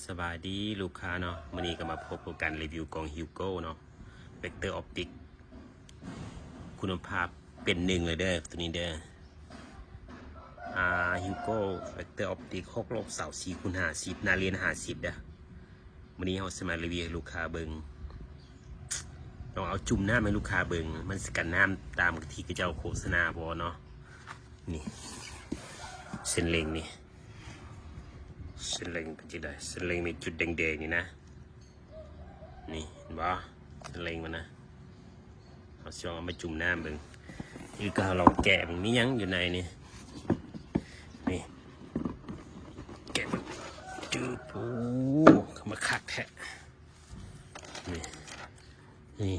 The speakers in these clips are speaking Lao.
ສະບາຍດີລູກຄ້າເນາະ, ມື້ນີ້ກໍມາພົບກັບການຣີວິວກ້ອງຮິວໂກ້ເນາະ ເວັກເຕີອອບຕິກ ຄຸນນະພາບເປັນໜຶ່ງເລີຍເດີ ໂຕນີ້ເດີ. ອາ ຮິວໂກ້ ເວັກເຕີອອບຕິກ ຫົກລົບຊາວສີ່ ຄູນຫ້າສິບ ໜ້າເລນຫ້າສິບເດີ. ມື້ນີ້ເຮົາຊິມາຣີວິວໃຫ້ລູກຄ້າເບິ່ງ, ລອງເອົາຈຸ່ມນ້ຳໃຫ້ລູກຄ້າເບິ່ງ ມັນຊິກັນນ້ຳຕາມທີ່ເຂົາເຈົ້າໂຄສະນາບໍ່ເນາະ. ນີ້ ເສັ້ນເລັງນີ້ ເສັ້ນເລັງເປັນຈັ່ງໃດ? ເສັ້ນເລັງນີ້ຈຸດແດງໆນີ້ນະ ນີ້ເຫັນບໍ່? ເສັ້ນເລັງມັນນະ ເຮົາຊິລອງເອົາມາຈຸ່ມນ້ຳເບິ່ງ. ຄືກໍເຮົາລອງແກະເບິ່ງ ມີຫຍັງຢູ່ໃນນີ້ ນີ້ ແກະເບິ່ງ ຈືບ ໂອ້ ຄືມາຄັກແທ້ ນີ້ ນີ້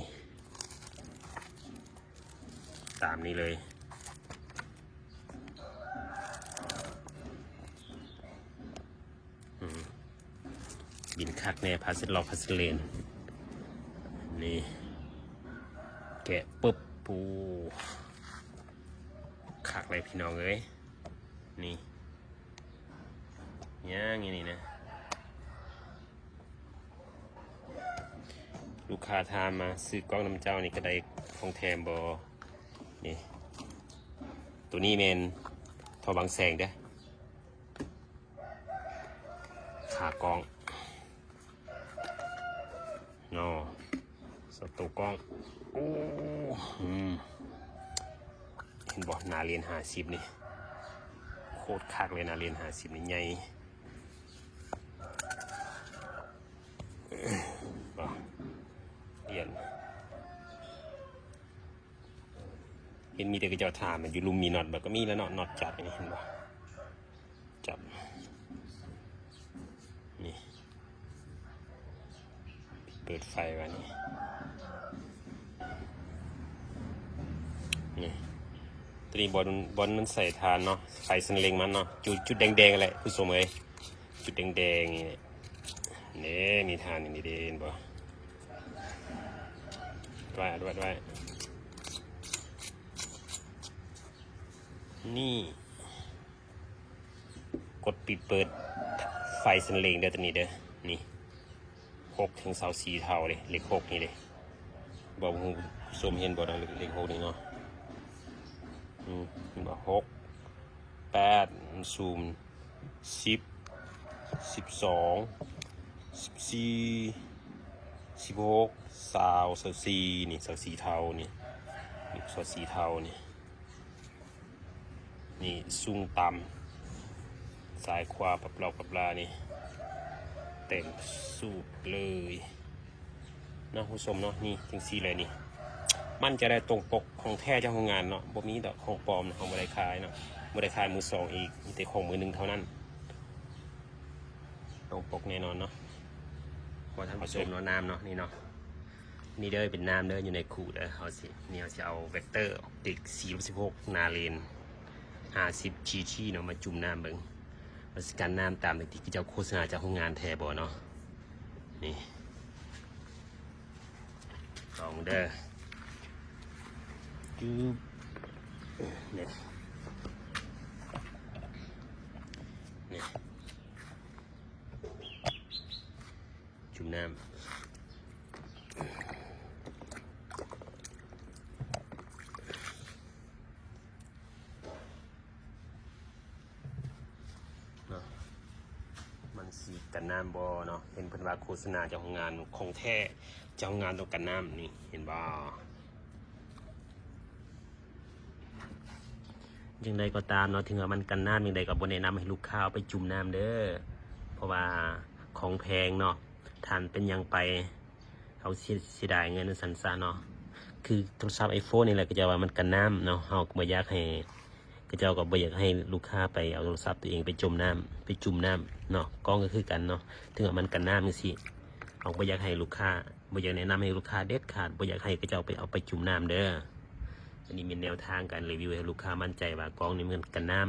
ຕາມນີ້ເລີຍ. ອືມ ບິນຄັກແນ່ ພາເຊັດລັອກ ພາເຊັດເລນ ນີ້ ແກະປຶບ ໂອ້ ຄັກເລີຍພີ່ນ້ອງເອີຍ. ນີ້ ຍ່າງຢູ່ນີ້ນະ ລູກຄ້າຖາມມາ ຊື້ກ້ອງນຳເຈົ້ານີ້ກະໄດ້ຂອງແຖມບໍ່? ນີ້ ໂຕນີ້ແມ່ນທໍ່ບັງແສງເດີ ຂາກ້ອງເນາະ ສອງໂຕກ້ອງ. ໂອ້ ອືມ ເຫັນບໍ່? ໜ້າເລນຫ້າສິບນີ້ ໂຄດຄັກເລີຍ ໜ້າເລນຫ້າສິບນີ້ໃຫຍ່ ບໍ່ ລຽນ ເຫັນມີແຕ່ເຂົາເຈົ້າຖາມຢູ່ລຸ່ມມີນັອດບໍ່? ກໍມີແລ້ວເນາະ ນັອດຈັບນີ້ ເຫັນບໍ່? ຈັບ ນີ້ ເປີດໄຟວ່ານີ້ ນີ້ ໂຕນີ້ບ່ອນ ບ່ອນມັນໃສ່ຖ່ານເນາະ ໄຟສັນເລັງມັນເນາະ ຈຸດ ຈຸດແດງໆຫັ້ນແຫຼະ ຜູ້ຊົມເອີຍ ຈຸດແດງໆນີ້ແຫຼະ ເດ້ ມີຖ່ານຢູ່ນີ້ເດ້ ເຫັນບໍ່? ໄວ້ ໄວ້ ໄວ້ ນີ້ ກົດປິດເປີດໄຟສັນເລັງເດີ ໂຕນີ້ເດີ ນີ້ ຫົກເຖິງຊາວສີ່ເທົ່າເດ້ ເລກຫົກນີ້ເດ້ ບໍ່ຮູ້ຜູ້ຊົມເຫັນບໍ່ເນາະ ເລກຫົກນີ້ເນາະ ອືມ ເຫັນບໍ່? ຫົກ ແປດ ສູນ ສິບ ສິບສອງ ສິບສີ່ ສິບຫົກ ຊາວ ຊາວສີ່ ນີ້ ຊາວສີ່ເທົ່ານີ້ ນີ້ ຊາວສີ່ເທົ່ານີ້ ນີ້ ສູງຕ່ຳ ຊ້າຍຂວາປັບລອກປັບລານີ້ ເຕັມສູດເລີຍເນາະ ຜູ້ຊົມເນາະ. ນີ້ ຈັ່ງຊີ້ເລີຍນີ້ ມັນຈະໄດ້ຕົງປົກຂອງແທ້ຈາກໂຮງງານເນາະ ບໍ່ມີດອກຂອງປອມເນາະ ເຮົາບໍ່ໄດ້ຂາຍເນາະ ບໍ່ໄດ້ຂາຍມືສອງອີກ ມີແຕ່ຂອງມືໜຶ່ງເທົ່ານັ້ນ ຕົງປົກແນ່ນອນເນາະ. ບໍ່ທັນປະສົມເນາະ ນ້ຳເນາະ ນີ້ເນາະ ນີ້ເດີ ເປັນນ້ຳເດີ ຢູ່ໃນຂູດເດີ. ເຮົາຊິ ນີ້ເຮົາຊິເອົາເວັກເຕີອອບຕິກ ສີ່ລົບສິບຫົກ ໜ້າເລນຫ້າສິບ ຈີທີ ເນາະ ມາຈຸ່ມນ້ຳເບິ່ງ ວ່າຊິກັນນ້ຳຕາມທີ່ເຂົາເຈົ້າໂຄສະນາຈາກໂຮງງານແທ້ບໍ່ເນາະ. ນີ້ ລອງເດີ ຈືບ ນີ້ ນີ້ ຈຸ່ມນ້ຳ ເນາະ ມັນຊິກັນນ້ຳບໍ່ເນາະ. ເຫັນເພິ່ນວ່າໂຄສະນາຈາກໂຮງງານ ຂອງແທ້ຈາກໂຮງງານຕ້ອງກັນນ້ຳ ນີ້ ເຫັນບໍ່? ຈັ່ງໃດກໍຕາມເນາະ ເຖິງວ່າມັນກັນນ້ຳຈັ່ງໃດກໍບໍ່ແນະນຳໃຫ້ລູກຄ້າເອົາໄປຈຸ່ມນ້ຳເດີ ເພາະວ່າຂອງແພງເນາະ ຖ້າມັນເປັນຫຍັງໄປ ເຮົາເສຍ ເສຍດາຍເງິນວ່າຊັ້ນຊະເນາະ. ຄືໂທລະສັບໄອໂຟນນີ້ແຫຼະ ເຂົາເຈົ້າວ່າມັນກັນນ້ຳເນາະ ເຮົາກໍບໍ່ຢາກໃຫ້ ເຂົາເຈົ້າກໍບໍ່ຢາກໃຫ້ລູກຄ້າໄປເອົາໂທລະສັບຕົວເອງໄປຈົມນ້ຳ ໄປຈຸ່ມນ້ຳເນາະ. ກ້ອງກໍຄືກັນເນາະ ເຖິງວ່າມັນກັນນ້ຳຈັ່ງຊີ້ ເຮົາບໍ່ຢາກໃຫ້ລູກຄ້າ ບໍ່ຢາກແນະນຳໃຫ້ລູກຄ້າເດັດຂາດ ບໍ່ຢາກໃຫ້ເຂົາເຈົ້າໄປເອົາໄປຈຸ່ມນ້ຳເດີ. ອັນນີ້ແມ່ນແນວທາງການຣີວິວໃຫ້ລູກຄ້າໝັ້ນໃຈວ່າກ້ອງນີ້ມັນກັນນ້ຳ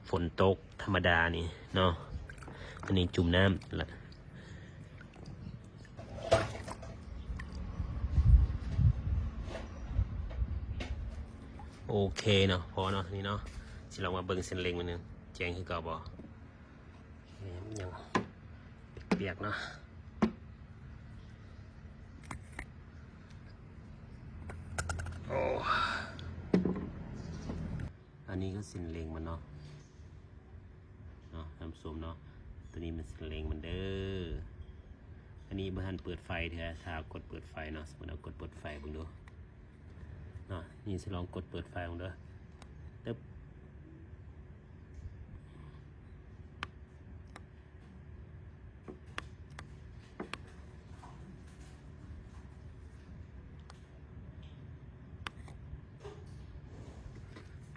ຝົນຕົກທຳມະດານີ້ເນາະ. ອັນນີ້ຈຸ່ມນ້ຳລະ ໂອເຄເນາະ ພໍເນາະ ນີ້ເນາະ. ຊິລອງມາເບິ່ງເສັ້ນເລັງມັນໜຶ່ງ ແຈ້ງຄືເກົ່າບໍ່? ແມ່ນຫຍັງ? ປິດ ປຽກເນາະ. ໂອ້ ອັນນີ້ກໍເສັ້ນເລັງມັນເນາະ ເນາະ ທ່ານຜູ້ຊົມເນາະ. ຕົວນີ້ມັນເສັ້ນເລັງມັນເດີ. ອັນນີ້ບໍ່ທັນເປີດໄຟເທື່ອ ຖ້າກົດເປີດໄຟເນາະ. ສົມມຸດເຮົາກົດເປີດໄຟເບິ່ງດູເນາະ. ນີ້ຊິລອງກົດເປີດໄຟເບິ່ງເດີ. ຕຶບ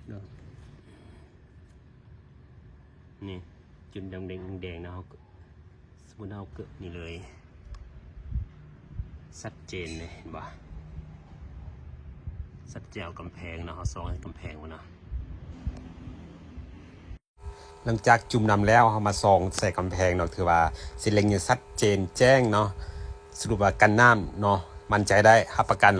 ເນາະ ນີ້ຈຸດແດງໆ ແດງໆ ເນາະ. ເຮົາກໍ ສົມມຸດເຮົາກໍນີ້ເລີຍ ຊັດເຈນເລີຍ ເຫັນບໍ່? ຊັດເຈນກັບກຳແພງເນາະ. ເຮົາສ່ອງໃສ່ກຳແພງເບິ່ງເນາະ. ຫຼັງຈາກຈຸ່ມນ້ຳແລ້ວ ເຮົາມາສ່ອງໃສ່ກຳແພງເນາະ ຖືວ່າເສັ້ນເລັງນີ້ຊັດເຈນແຈ້ງເນາະ. ສະຫຼຸບວ່າກັນນ້ຳເນາະ ໝັ້ນໃຈໄດ້ ຮັບປະກັນ.